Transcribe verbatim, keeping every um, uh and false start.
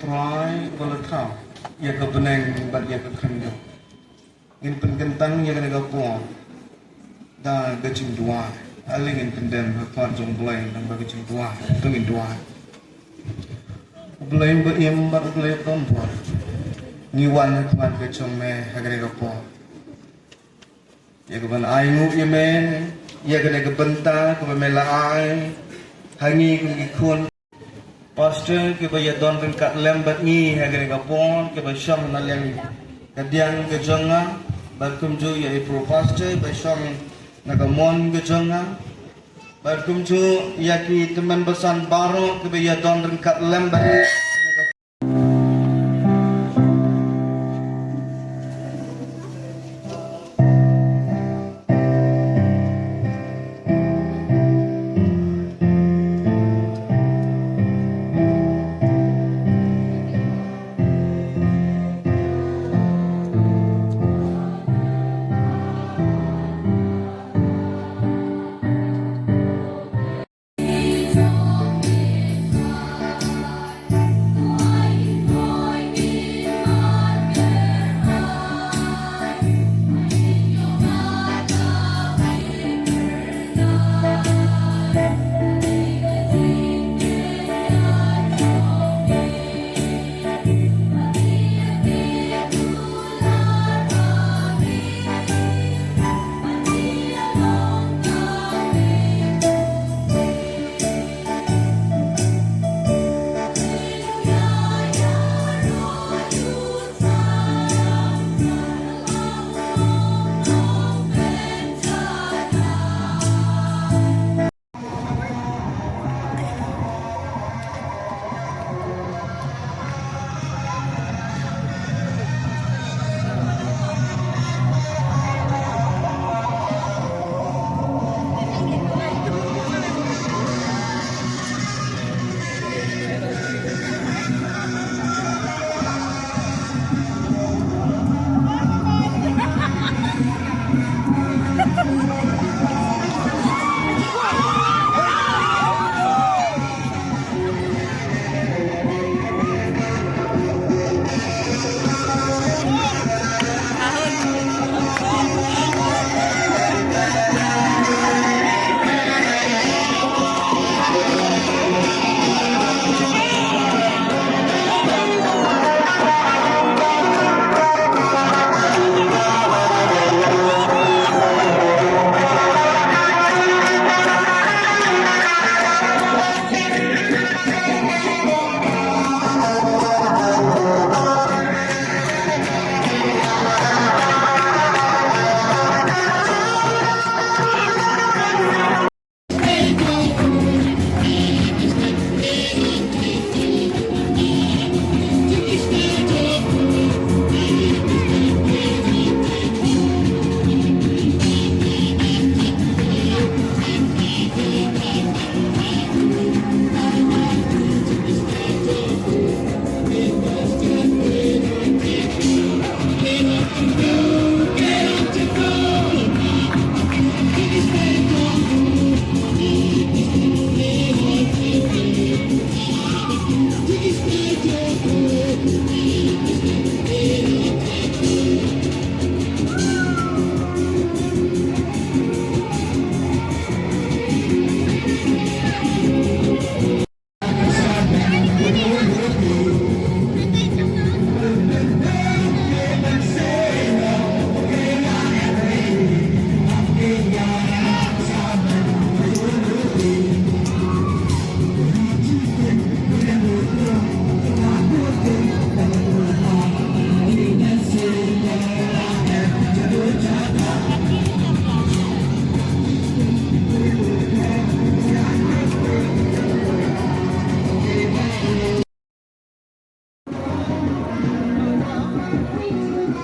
Duwai ba la thaw ïa ka bneng bad ïa ka khyndew. Ngin pynkyntang ïa kane ka por da ka jingduwai. Ale ngin pyndem ha khmat jong U Blei da ka jingduwai. To ngin duwai. U Blei ba im bad U Blei ba bor, ngi wan ha khmat ka jong me ha kane ka por. Ïa ka ban ai nguh ïa me ïa kane ka bynta kaba me la ai ha ngi kum ki khun. Pastor kiba ïa don ryngkat lem bad ngi ha kane ka por, kiba shong na liang ka diang ka jong nga, bad kumjuh ïa i pro pastor ba shong na ka mon ka jong nga, bad kumjuh ïa ki tymmen basan baroh kiba ïa don ryngkat lem bad ngi.